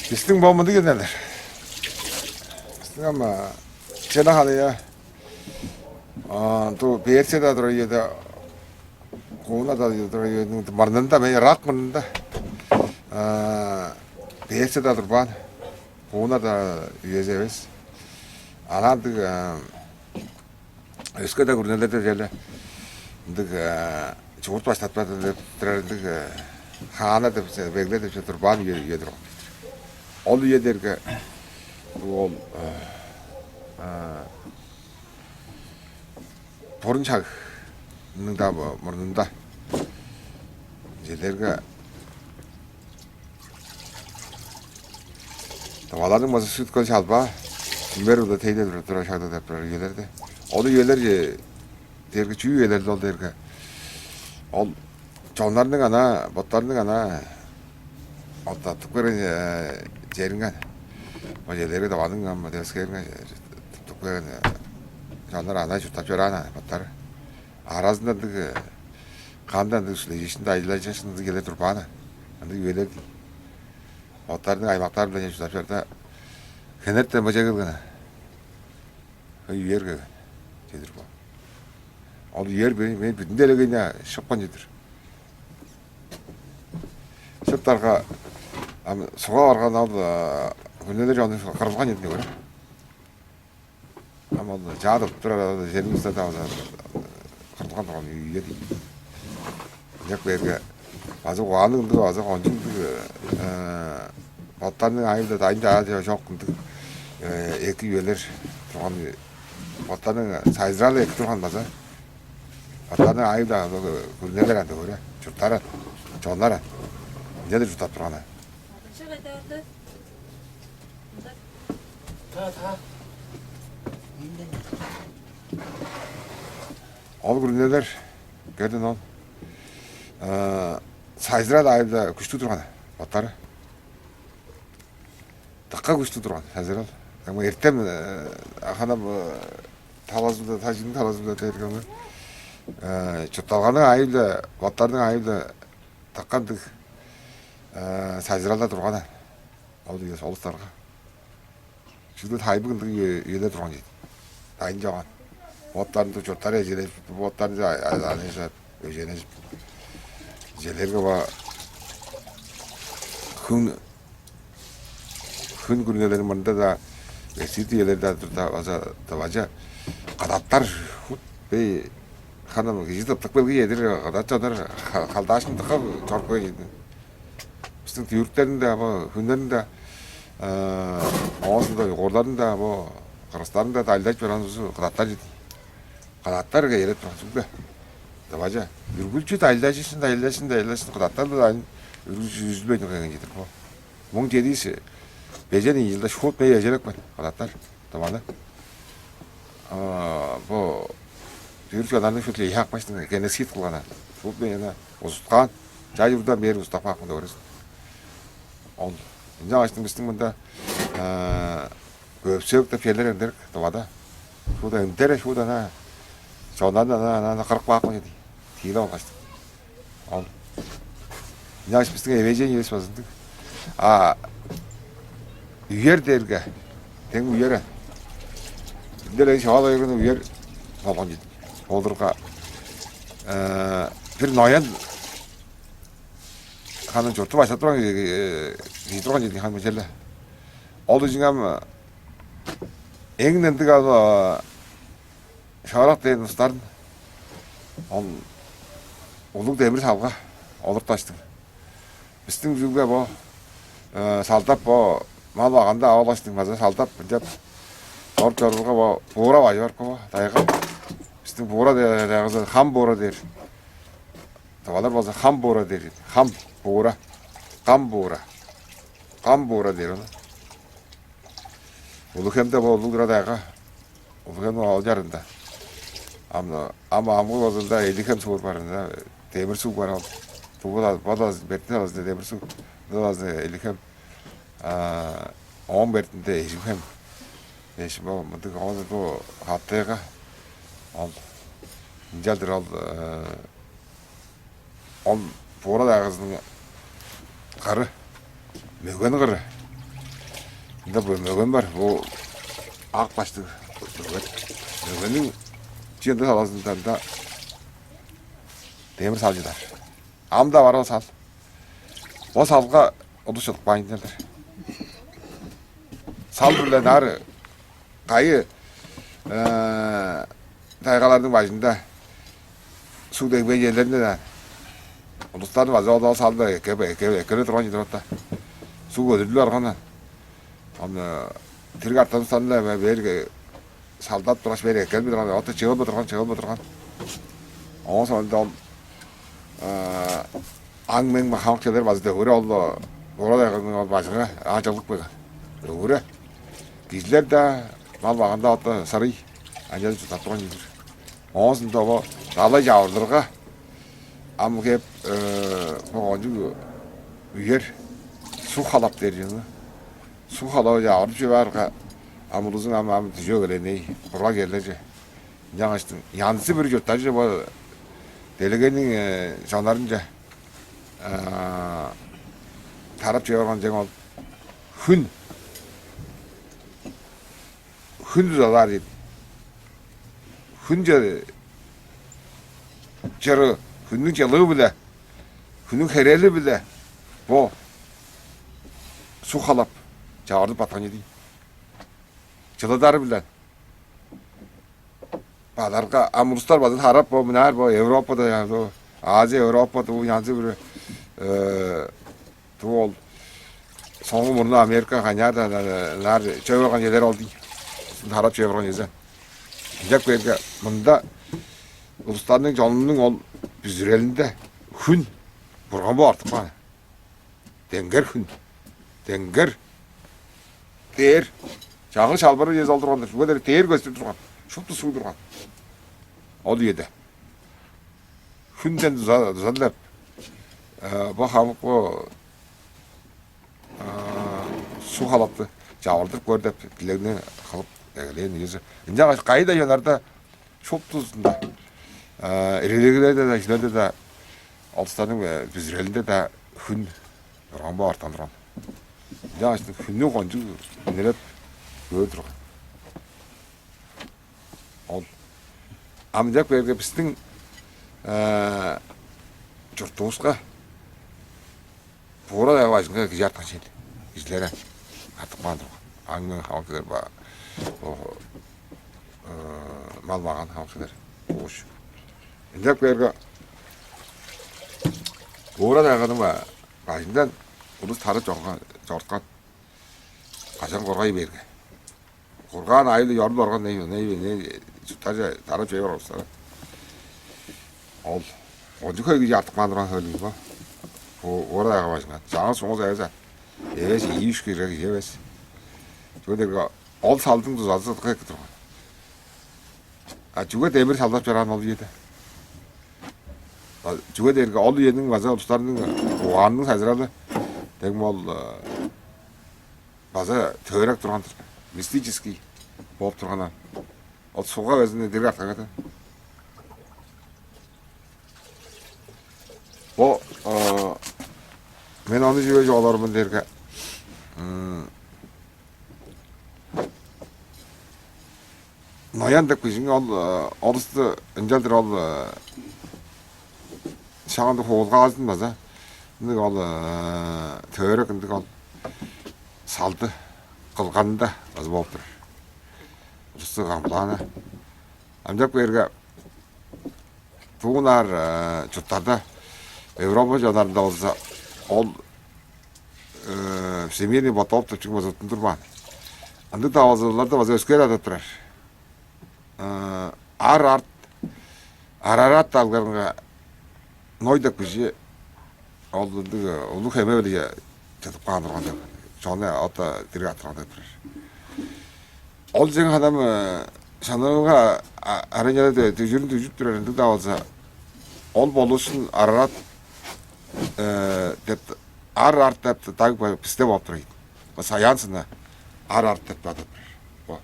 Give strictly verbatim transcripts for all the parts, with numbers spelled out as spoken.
Бистиң бо мындыг эдер. Бистиң ам чена халыя ту Персияда турар үеде, Куунада турар үениң мурнунда, мен Ирак мурнунда, Персияда турбаан, Куунада үези эвес. Анаа ындыг өске-даа күрүнелерде черле ындыг чугурт баштапкан деп турар, ындыг хааннар деп, беглер деп турбаан үе, үе турган. Ол үе дээрге ол бурун шагның-даа мурнунда черлерге тываларның база сүт-хөл, чалбаа, сүмер-биле тейде турар шагда деп турар үелерде. Ол үелер дээрге чүү үелерде ол дээрге? Ол чоннарның ана, боттарының ана оттаттып көрген черинген. Ол черлерге Тываның ам девискээринге туттуп келген чоннар ана чурттап чораан боттары. Аразында ындыг кандыг ындыг сүлежиишин-даа ажылдажыышкын ындыг келе турбааны. Ындыг үелер дий. Боттарының аймактары-биле чурттап чорда, хенертен быжа келген. Ой, үер келген. Чедир бо. Ол үер мен, мен бүдүн делегейне шыпкан чедир. Шыптарга ам суга барган ол күннелер чону кырылган чедир көөр. Ам ол чаа туруп турар, ол черивисте-даа база кырылган турган үе дий. Ынчап кээрге база угаанныг ындыг, база кончуг ындыг, боттарының айында дайын-даа чок ындыг эки үелер турган, боттарының сайзыралы эки турган база. Боттарының айында күрүнелер анда көре, чурттар ан, чоннар ан. Ынча-дыр чурттап турган ан. Ол күрүнелер, көрдүң ол, сайзырал айында күштүг турган боттары. Дыка күштүг турган сайзырал. Ам эртем, аханам, талазында, тажының талазында дээрге, чуртталганың айы-биле, боттарның айы-биле дыка ындыг сайзыралда турган. Ол үе солустарга. Чүгле тайбыг ындыг үе, үеде турган чейт. Дайын чоган. Боттарында чурттар эжележип, боттарында айланышып, өженежип. Желерге ба хүн, хүн күрүнелерин мында-даа, эсир диелер-даа турда база дыважа кадаттар хут бей ханам кижи тыптык белги едир кадат чоннар халдаашын тыка чорупкай чейдин. Бистиң дүүрүктерниң-даа, бо хүннерниң-даа, оозунда уйгурларның-даа, бо кыргыстарның-даа дайлажып чораан узу кыдаттар чүдү. Кыдаттар кээреп турган чүгле. Даважа үргүлчү дайлажышын, дайлажышын, дайлажышын кыдаттар-биле дайын үргүлчү үзүлбейн келген чедир бо. Муң чедиис бежен ийи чылда шуут бей эжелекпен кыдаттар. Даваны бо дүүрүк чоннарның шуут лейхи акпаштың геноцид кылган. Шуут бей узуткаан. Чай чурдан бээр устап каапкан деп орус. Ол ынчангаш бистиң мында көпсөөк деп черлер эндерик дывада. Шууда эндере шууда ана чоннарны ана ана кырып каапкан чеди. Тиилеп алгаштым. Ол ынчангаш бистиң эвээжен эвес базындыг. А үйер дээрге тең үйер. Ынделей шоал ойгуну үйер болгон чеди. Олурга бир ноян ханын чурту баштап турган кижи турган чеди хан мынчалла. Ол үжүңем эң ындыг ал шоорак дээн устарын ол улуг демир салга олурташтың. Бистиң бүгүнге бо салдап бо мал баганда авалаштың база салдап мынчап чоруп чорурга бо буура бажы бар бо дайга. Бистиң буура дайгазы хам буура дээр. Тывалар болза хам буура дээр. Хам буура. Кам буура. Кам буура дээр ону. Улуг-Хемде бо улуг тура дайга. Улуг-Хемниң ол чарында. Ам ам амгы болзунда Элиг-Хем суур барында, демир суг бар ал. Тугу да бо да бертин алазында демир суг. Бо алазында Элиг-Хем. Ооң бертинде Эжим-Хем. Эжим ол мындыг оон бу Хаттайга ол ынчалдыр ол ол буура дайгазының кыры, мөген кыры, Ында бо мөген бар, бо ак баштыг мөген. Мөгениң чыында талазында ында демир сал чыдар. Ам-даа бар ол сал. Ол салга улус чыдып каан чыдар. Сал-биле наар кайы тайгаларның бажында суг дегбээн черлеринде улустарны база ол салда эккеп эккеп эккеле турган чыдыр отта. Суг көдүрлүп аргандан. Аны тириг артан санында бээр салдап тургаш бээр эккелбей турган, отта чыылбай турган, чыылбай турган. Оон соонда ол аң-мең махамык черлер база дөгүре ол бора дайгының ол бажыңга аажылдык болган. Дөгүре кижилер-даа, мал-маган-даа отта сырый, анча чурттап турган чүве-дир. Оозунда бо далай чавырлырга ам кээп бо кончуг үер суг халап дээр чүве. Суг халап чавырып чүве баарга ам улузуң ам ам дүжүп эгелээней, кургаг черлерже. Ынчангаштың янзы-бүрү чурттарже бо делегейниң чоннарынче тарап чыгарган дең ол хүн, хүн дузалаар дейт. Хүн чыры, хүннүң чылыы-биле, хүннүң херели-биле бо суг халап чавырдып баткан чүве дейт. Чылыдары-биле. Базарга ам улустар база тарап бо мынаар бо Европада, Азия, Европада бо янзы бир туу ол соңгу мурну Америка каньяада нар чөп орган чүвелер ол дий. Тарап чөп орган чүве. Ынчап кээрге мында улустарның чонунуң ол бүзүрелинде хүн бурган бо артып каан. Деңгер хүн. Деңгер дээр чагыг чалбыры чезе ол турган-дыр. Чүге дээр дээр көстүп турган. Шупту суг турган. Ол үеде хүнден дуза дуза деп бо хамык бо суг халапты чавырдырып көр деп дилегни кылып эгелээн ийизи. Ынчангаш кайда чоннарда шуптузунда религиялерде-даа, чүлерде-даа, олустарның бүзүрелинде-даа хүн турган бо артан турган. Ынчангаш хүннү кончуг үнелеп көөр турган. Ол ам ынчап кээрге бистиң чуртувуска Буурал аяга бажыңга кижи арткан шээн. Кижилер артып каан турган. Аңның хамык кылыр ба, мал-маган хамык кылыр. Ууш. Ынчап кээрге буурал аяганың ба бажындан улус тарып чорган, чорткан. Кажан коргай берген. Кургаан айылы ёрул орган не не не чуттарже тарап чей барган улустар. Ол кончуг хөй кижи артып каан турган хөөлүг бо. Бо ора ага бажыңга. Чаңгыс чуңгус эвес а. Эвес ийи үш кирге кижи эвес. Чүге дээрге ол салдың дузазы кыдык эки турган. А чүге демир салдап чораан ол үеде? Чүге дээрге ол үениң база улустарның угаанының сайзыралы дең ол база төөрек турган-дыр. Мистический болуп турган ол сугга безин дириг арткан экен. Бо мен ону чүве чугааларымын дээрге Ноян деп кижиң ол олусту ынчалдыр ол шагында хуулгаазын база ындыг ол төөрек ындыг ол салды кылганында база болуп турар. Улусту камгалааны. Амчап кээрге буунаар чурттарда Европа чоннарында болза ол всемирный потоп деп чүгү база туттундурбаан. Ындыг-даа болза оларда база өскээр адап турар. Ар арт Арарат далгарынга Ной деп кижи ол ындыг улуг хеме-биле чыдып каан турган деп чону ото дириг аттырган деп турар. Ол чең ханам шанырылга арынчалады дүжүрүн дүжүп турар ындыг-даа болза ол болушун Арарат деп ар арт деп даг бисте болуп турар. Саян сына ар арт деп бадып турар.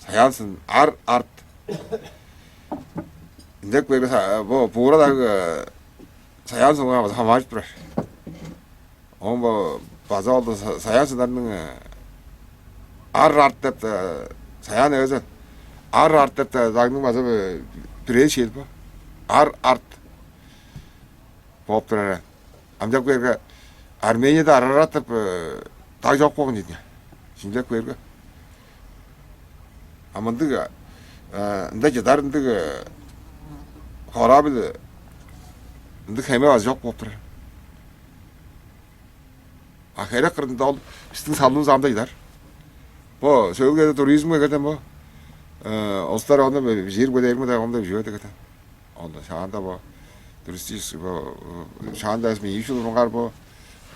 Саян сын ар арт ындек берге бо буура даг саян сынга хамаажып турар. Оон бо база болду саян сыннарның Ар-Арт деп, э, Саян эвес аан. Ар-Арт деп, э, дагның база, э, бирээзи шээл бо. Ар-Арт бооп турар аан. Ам чак бээрге Арменияда Арарат деп, э, даг чок болган ийин. Шимчек бээрге. А мындыг, э, ында чыдар ындыг, э, корабль, ындыг хеме база чок болуп турар. А херек кырында ол бистиң салывыс ам-даа чыдар. Бо сөөлгү туризмге келген бо. Э, улустар ону бижиир бо дээрге-даа ону-даа бижип эгелээн. Ону шаанда бо туристический бо, э, шаанда эс миңи чүл урунгаар бо.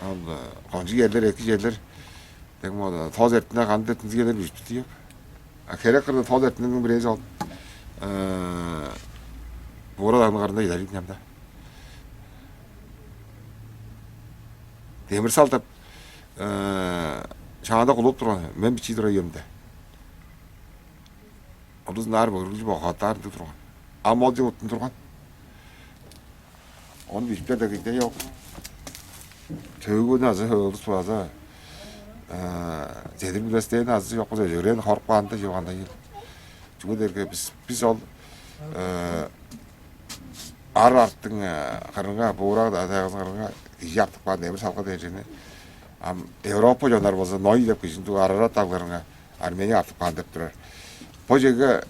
Ол, э, кончуг черлер, эки черлер. Дег мо тоос эртине кандыг эртинзиге келер бижип тур. А херек кырында тоос эртинниң бирээзи ол. Э, Буурал даанның кырында чыдар ийин ам-даа. Демир-Сал деп, э, шаанда кулуп турган, мен бичии турар үемде. Улус ынаар бөгүрүлчү богаттаар ындыг турган. Ам ол чыл уттун турган. Ону бижиптер дег кижи чок. Төөгүнү азы хөвүлүс база, э, чедир билбестээн азы чок болза, өжүрээн хоруп каан-даа чыгып андай чыл. Чүге дээрге бис, бис ол, э, Ар-Арттың, э, кырынга, Буурал тайгазының кырынга кижи артып каан Демир-Салга дээр черни. Ам Европа чоннар болза, Ной деп кижини тугу Арарат дагларынга Армения артып каан деп турар. Бо черге,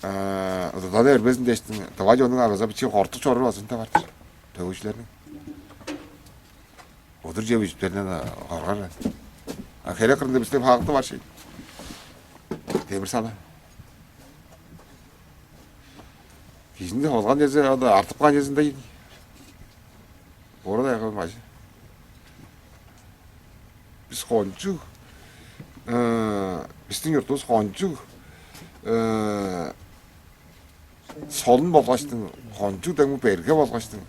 э, удурлана бербезин дээштиң, тыва чоннуң аргаза бичии кортук чоруур базында бар-дыр. Төөгүчүлерниң. Удур чеп үжүптеринден коргар. А херек кырында бисте факты бар шей. Демир-Салы. Кижини олган чезе, ада артып каан чезинде ийин. Ора-даа кылмажы. Бис кончуг, э, бистиң чуртувус кончуг, э, солун болгаштың, кончуг дег берге болгаштың,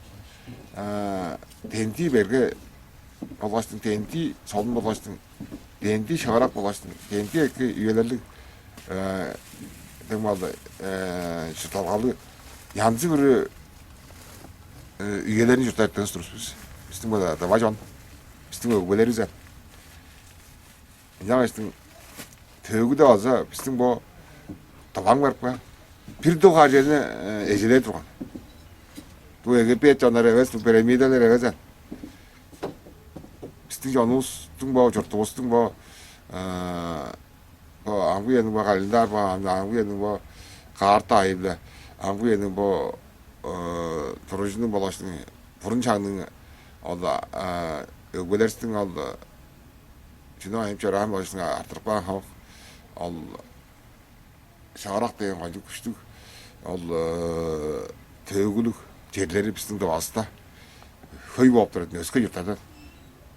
э, дендии берге болгаштың, дендии солун болгаштың, дендии шыгарак болгаштың, дендии эки үелерлиг, э, дег малды, э, чуртталгалыг, янзы-бүрү, э, үелерин чурттап эрткен улус бис. Бистиң бо давай чон, бистиң өгбелеривис аан. Ынчангаштың төөгүде база бистиң бо Тываң барыпка. Бир дугаар черни, э, эжелээр турган. Бу Египет чоннары эвес, бу пирамидалар эвес аан. Бистиң чонувустуң бо, чуртувустуң бо, э, бо амгы үениң бо календарь, бо ам-, амгы үениң бо карта айы-биле, амгы үениң бо, э, туружунуң болгаштың, бурун шагның ол, э, өгбелеривистиң ол, э, чүнү айып чораан болгаштың артырып каан хавык. Ол шыгарак дээн кончуг күштүг, ол, э, төөгүлүг черлери бистиң Тывавыста хөй бооп турар ийин, өске чурттардан.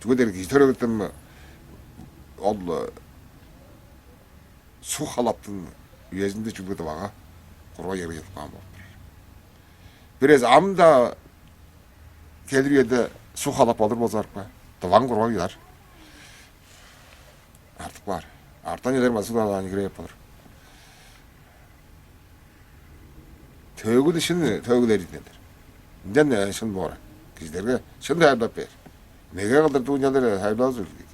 Чүге дээрге кижи төрелгетен ол, э, суг халаптың үезинде чүгле Тывага кургаг черге чедип каан болуп турар. Бир эвес ам-даа келир үеде суг халап болур болза, арыкпа, Тываң кургаг чыдар. Артып каар. Артан чедер база суг-даа кирээп болур. Төөгү-даа шын, төөгүлер ийин. Ынчан, э, шын боор. Кижилерге шын тайылбап бээр. Меге кылдыр дуунчалар, э, тайылбавыс өлүг.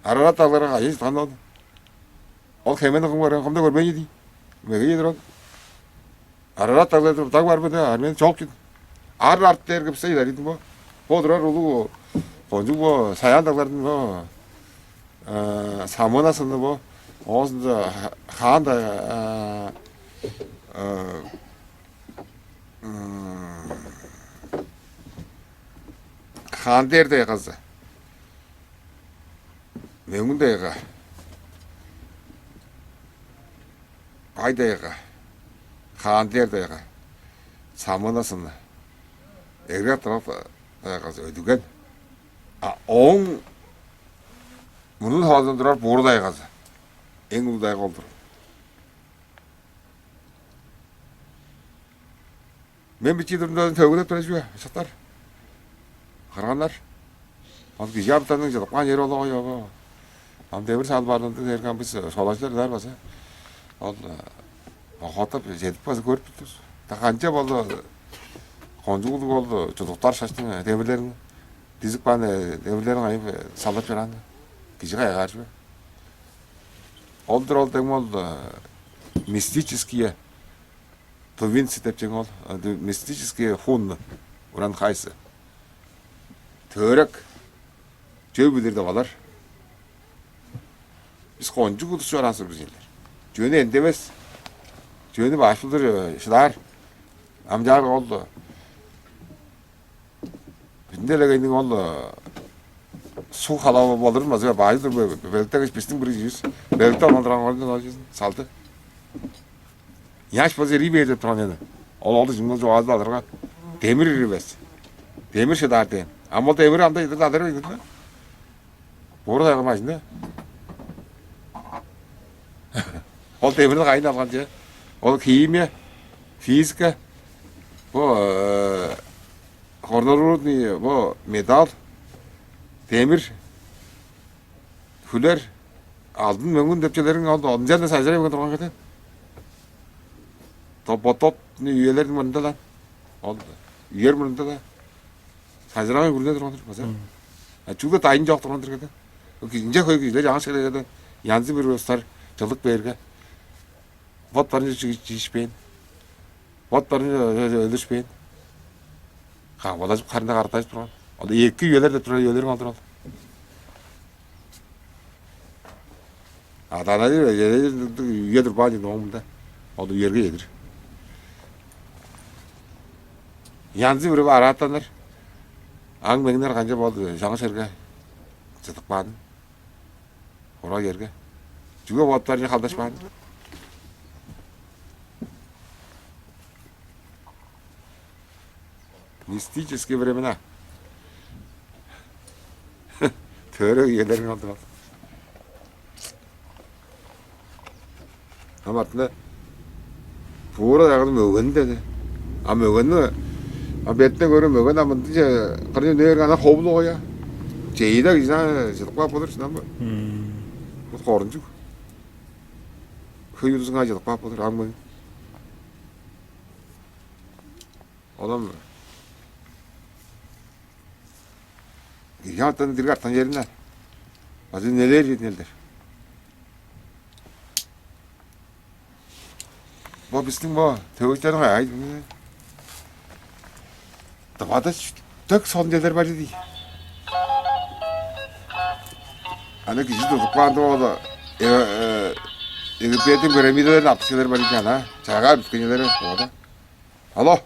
Арарат дагларга кайы чыткан ол? Ол хемени кым көрген, кым-даа көрбейн ийин. Меге чедир ол. Арарат даглар деп даг бар бе, да, Армения чок чүве. Ар-Арт дээрге бисте чыдар ийин бо. Бо турар улуг, кончуг бо, Саян дагларның бо, э, Самона сынны бо. Оозунда Хаан да, э, э, м, Хаан дээр дайгазы. Мөңгүн дайга, Бай дайга, Хаан дээр дайга, Самына сынны, Эргек Тырак дайгазы өдүген. А ооң мурнун хоозундан турар Бууру дайгазы. Эң улуг дайга ол-дур. Мен бичии турумда төөгүлеп турар чүве, ышыктар. Кырганнар. Ол кижи амытанның чыдып каан чери ол-ой, оба. Ам Демир-Сал барлыында дээрге ам бис школачылар ылаар база. Ол, э, охота чедип база көрүп тур бис. Да канчап ол кончуг улуг ол чудуктар шаштың, э, демирлерин, дизип каан, э, демирлерин кайып, э, салдап чораан. Кижи кайгаар чүве. Ол-дур ол дең ол, э, мистические тувинцы деп чең ол. Э, мистические хунны, уран хайсы. Төөрек чөй билир деп алар. Бис кончуг улус чораан сор бис ийин. Чүнү эндемес. Чүнү баш билдир, э, шыдаар. Амчаар ол. Бизин делегейниң ол, э, суг халавы болурун база баажы тур бе-, белектегеш бистиң бир чүүс. Белекте оналдырган орундан ол чүүсүн салды. Яш база ирий бээр деп турган эди. Ол ол чүңүл чугаалды алырга, демир ирбес. Демир шыдаар дээн. Ам ол демир анда идир алыр ийин. Бууру дагы машина. Ол демирни кайын алган че? Ол химия, физика, бо, э, горнорудный, бо металл, демир, хүлер, алдын, мөңгүн деп чүвелериң ол ончан-на сайжырай берген турган кеден. Топ-, бо топ, үелерниң мурнунда-ла. Ол үер мурнунда-ла. Сайжыраңгай күрүне турган-дыр база. А чүгле дайын чок турган-дыр кеден. Ол кижинче хөй кижилер чаңгыс келгеден янзы бир улустар чылдык бээрге, боттарынче чиишпээн, боттарынче өлүшпээн, камгалажып, харында картажып турган. Ол эки үелер деп турар үелериң ол-дур ол. Адаанай үе турбаан чүве оң мында. Ол үерге чедир. Янзы бир араатаннар, аң меңнер канчап ол чаңгыс черге чыдып каан. Кура черге. Чүге боттарынче халдашпаан? Мистические времена. Төөрек үелериң ол-дур ол. Ам артында буурак дагы мөгени деди. А мөгени, а бетине көрүп мөген, а мындынче кырын үне берген, ана ховулуг оя. Чейде кижине чыдып каап болур шынам бо. Бут корунчуг. Хөй улузунга чыдып каап болур ам мөген. Олам кижи артан дириг артан черине. База үнелээр чедиңер. Бо бистиң бо төвүчтериң ай. Тывада төк сон чедер бар дий. Аны кижи тудуп каанда ол Египеттиң пирамидаларын аптыкчылар бар ийин ана. Чагаа бүткенелери Тывада. Алло.